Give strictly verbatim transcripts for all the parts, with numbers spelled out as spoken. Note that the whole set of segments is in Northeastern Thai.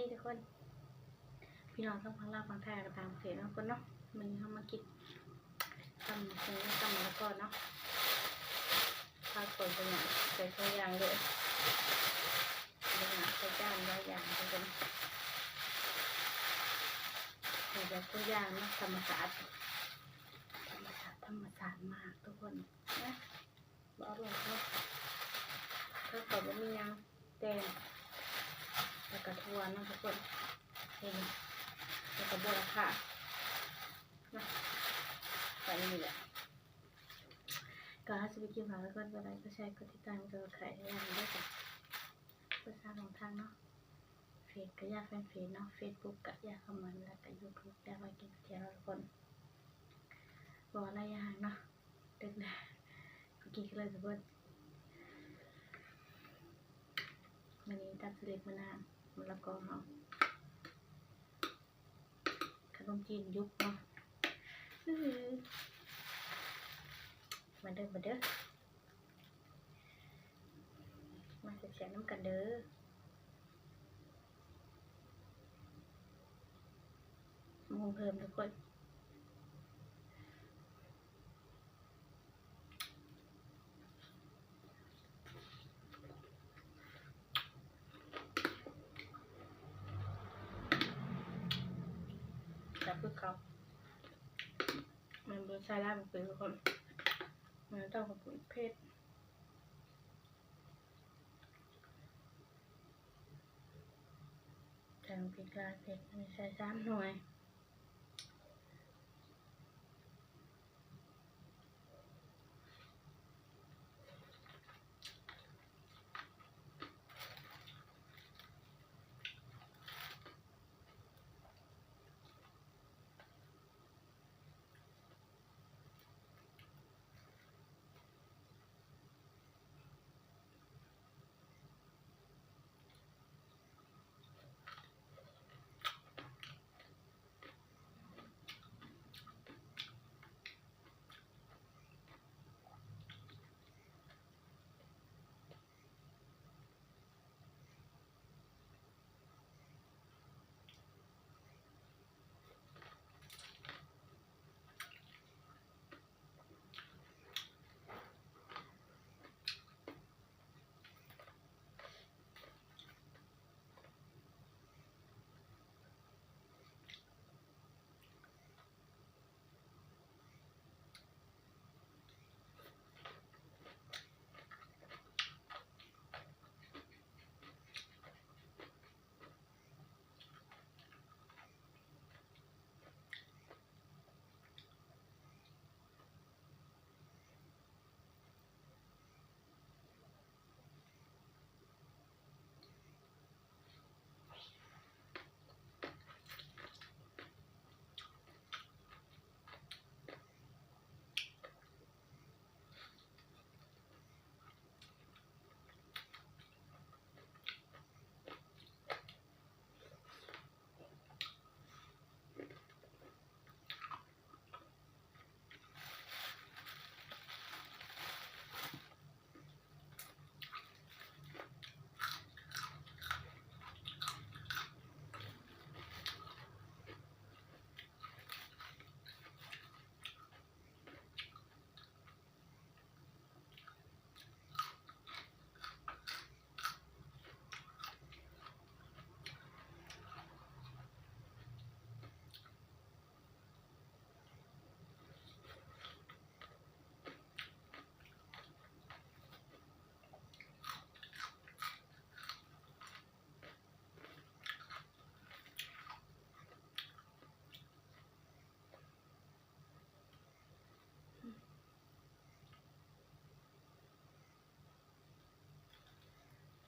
นี่ทุกคน พี่น้องทั้งฝั่งลาวฝั่งไทยก็ต่างประเทศเนาะทุกคนเนาะ มื้อนี้เฮามากินตำบักหุ่ง ตำมะละกอเนาะ ข้าวโพดก็ย่าง ใส่สองอย่างเลย ย่างใส่จานหลายอย่างทุกคน ใส่แบบทุกอย่างเนาะ ธรรมชาติ ธรรมชาติ ธรรมชาติมากทุกคนนะ บ่อร่อยเนาะ ข้าวโพดบ่มีหยัง แตง แล้วก็ถั่วเนาะทุกคน นี่ แล้วก็บัวค่ะ นะ ไปนี่แหละ ก็ถ้าสิไปกินฝากทุกคน กดไลค์ กดแชร์ กดติดตาม กด subscribe ให้เราด้วยจ้ะ กดสร้างของทางเนาะ เฟซก็อย่าแฟนเฟซเนาะ Facebook ก็อย่าคอมเมนต์ แล้วก็ YouTube อย่ามากินเที่ยวทุกคน บอกอะไรอย่างเนาะ ดึกแล้ว ไปกินกันเลยทุกคน มื้อนี้ตำสลิดมะนาว มะละกอเนาะ ขนมจีนยุบเนาะ อื้อหือ มาเด้อ มาเด้อ มาแซ่บๆนำกันเด้อ หมูเพิ่มทุกคน จับคือเขา มันบ่ใส่ลายบ่เป็นทุกคน มันต้องขอบคุณเผ็ด ใส่พริกลายเผ็ด มีใส่สามหน่วย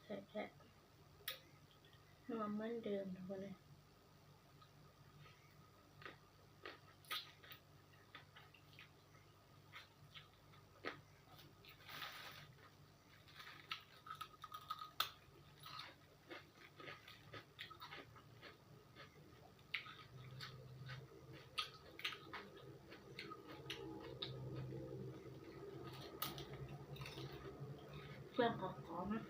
แซ่บๆ นัวเหมือนเดิมทุกคนเลย เครื่องหอมๆนะ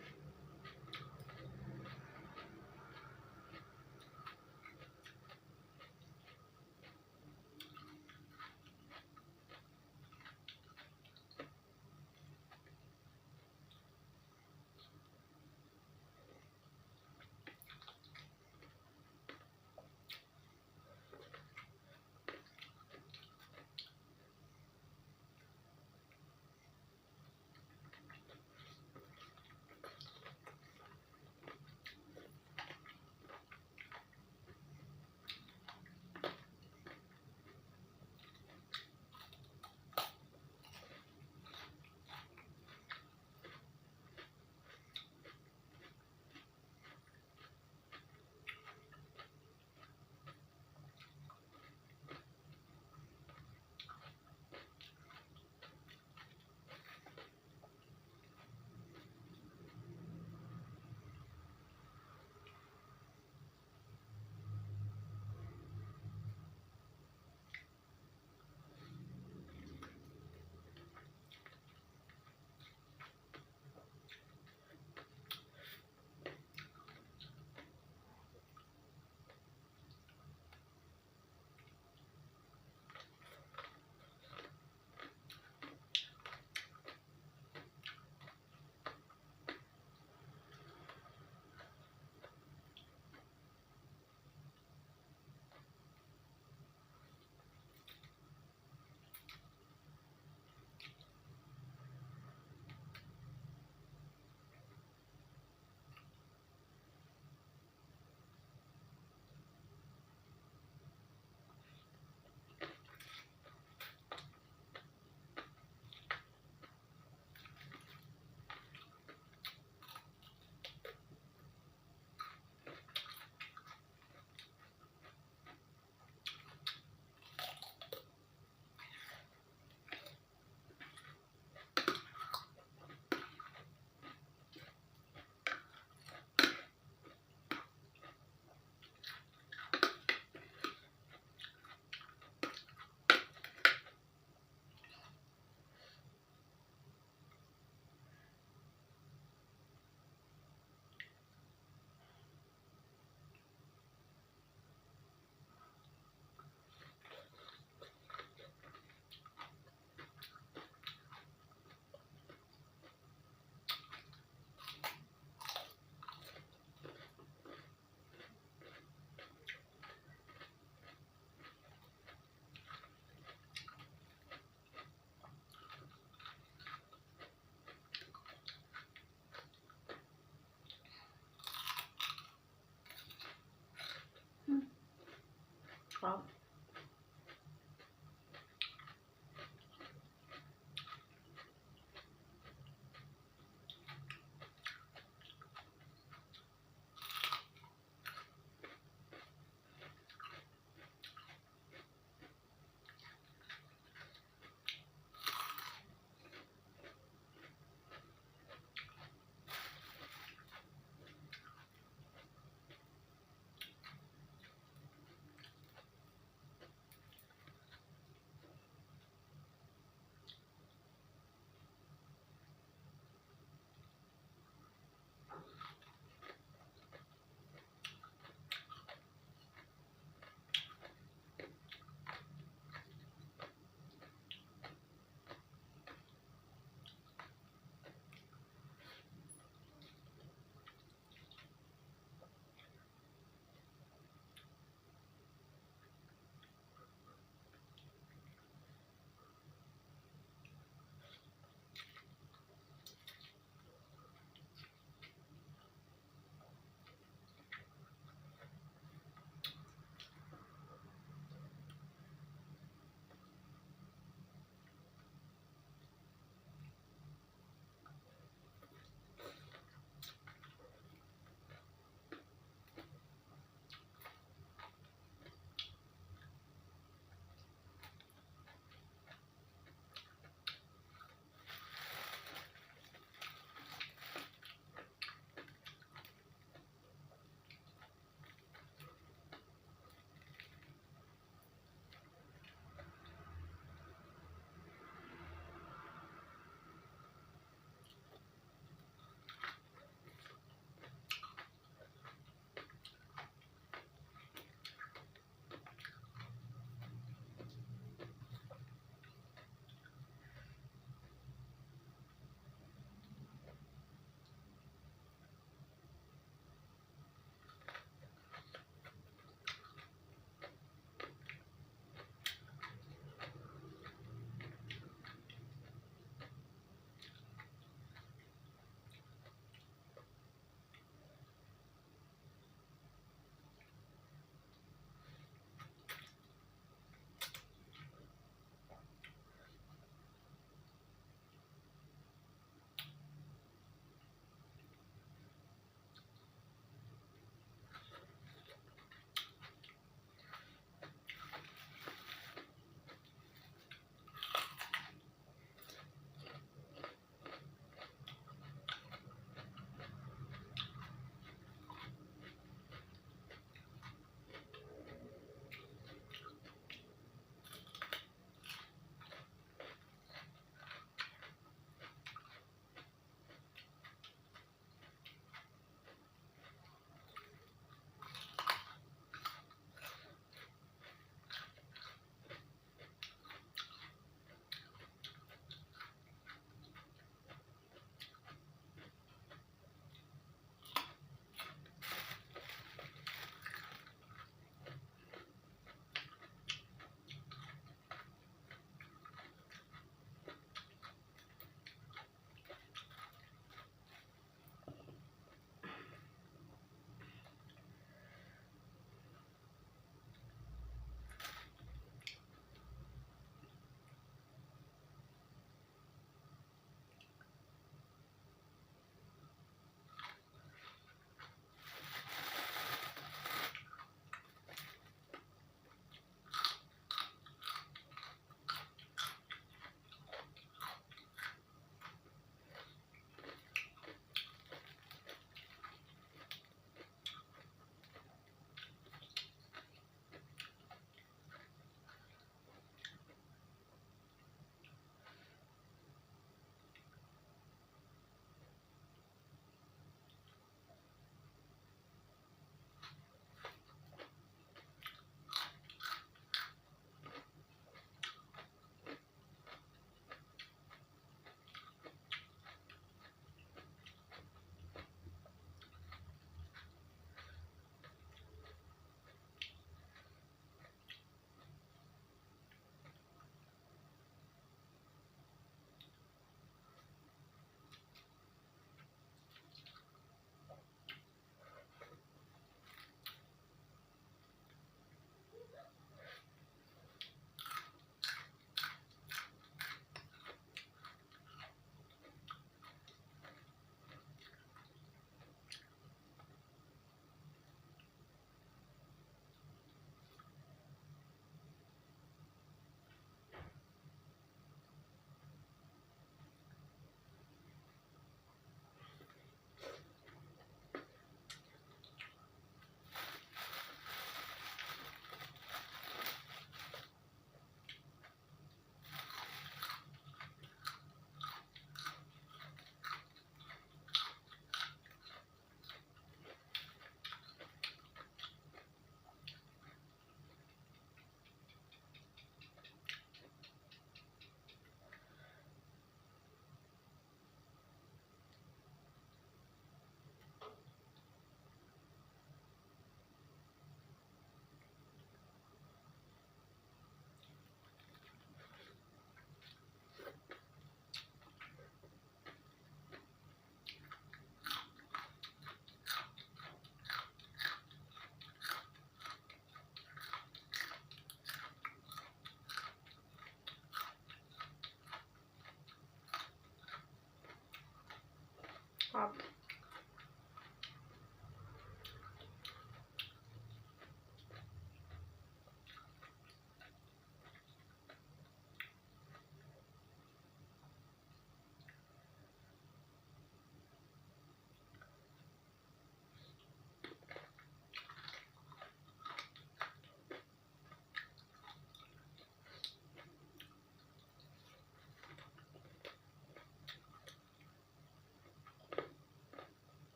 ครับ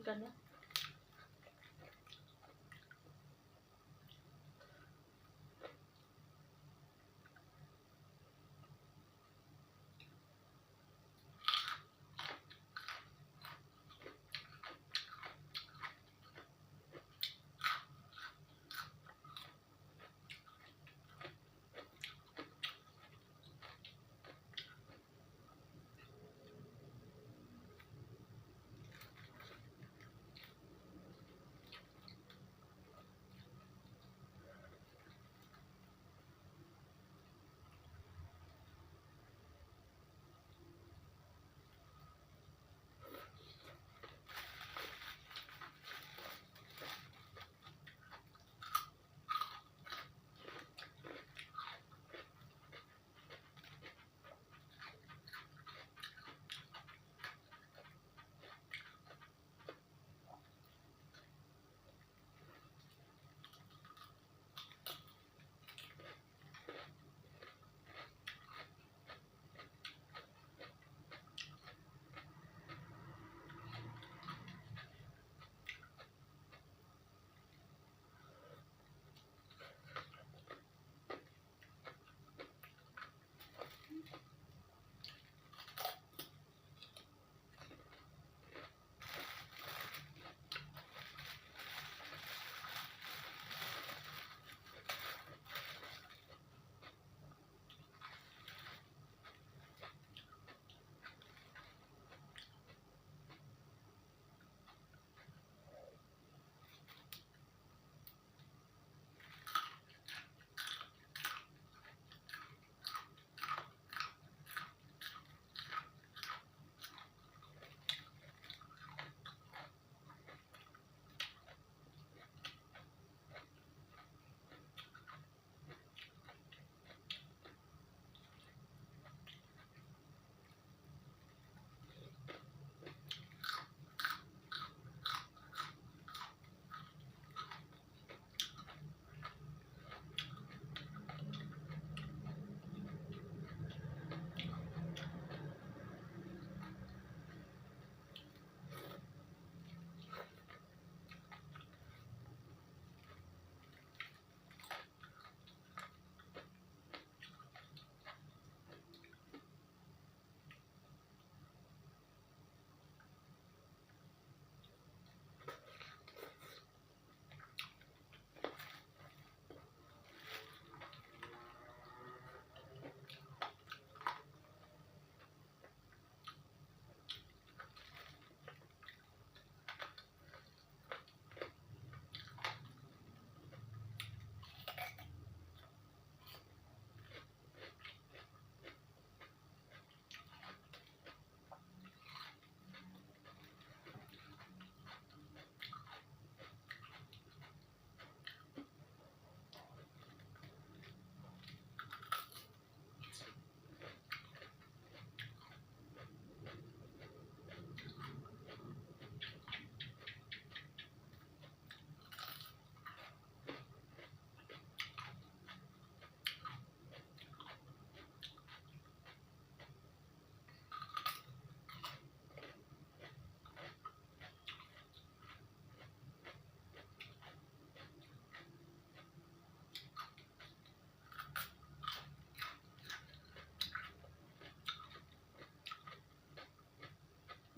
กันนะ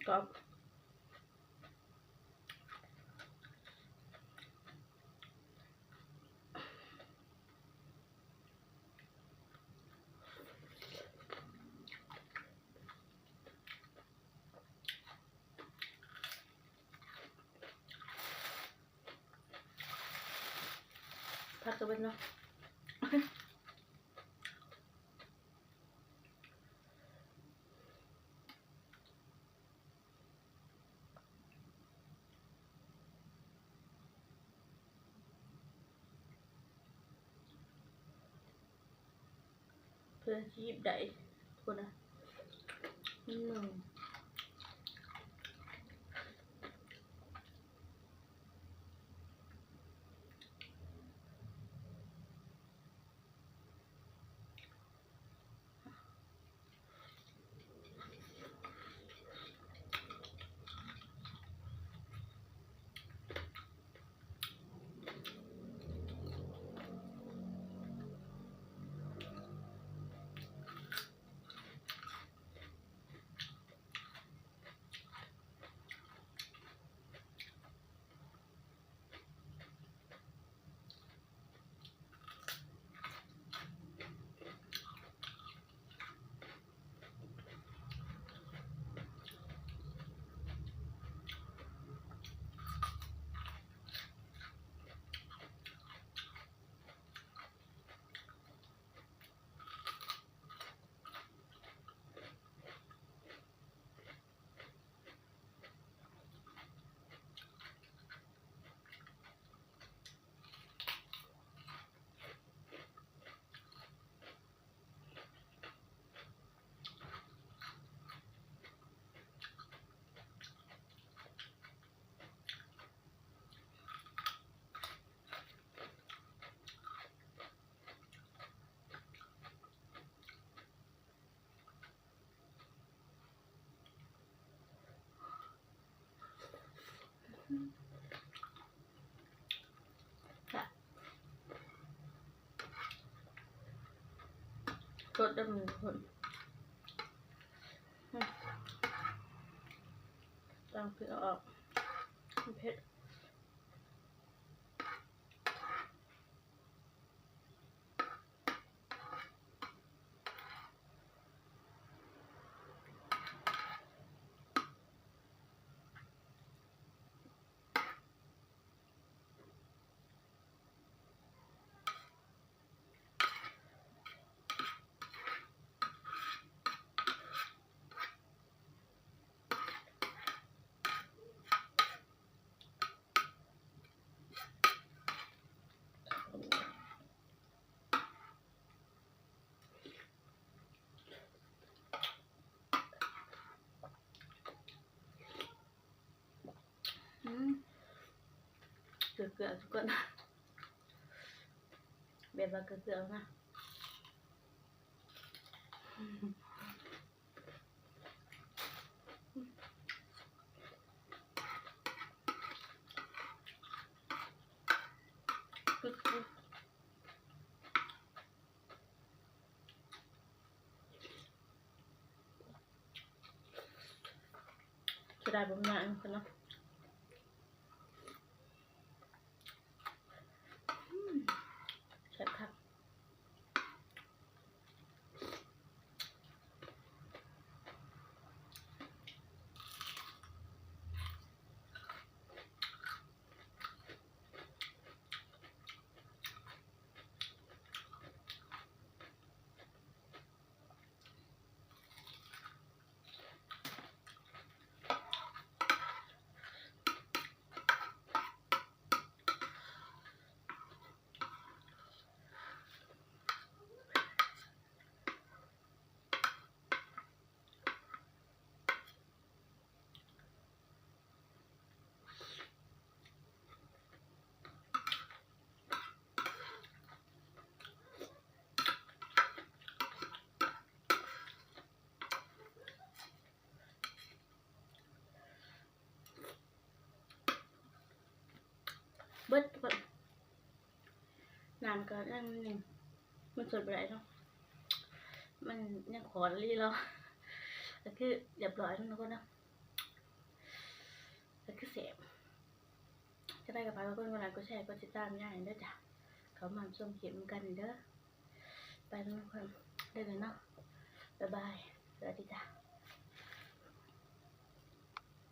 ครับ พักกันไว้เนาะ เพื่อชีพใด คนนะ อืม อื รสดำเนินคน อืม ต้องพริกเอาออก มันเผ็ด อืม เกลือๆ ทุกคน แบบว่าเกลือๆ นะ เสียดายบ่มีน้ำเนาะ อืม แซ่บคัก เบิดทุกคน น้ำก็ยังนี่ มันสดบ่ได้เนาะ มันยังขอลีรอ ก็คือเรียบร้อยแล้วทุกคนเนาะ ก็คือแซ่บ จั่งใดก็ฝากทุกคนกดไลค์ กดแชร์ กดติดตามยายเด้อจ้ะ เข้ามาชมคลิปนำกันเด้อ ไปทุกคน เด้อเนาะ บ๊ายบาย สวัสดีจ้ะ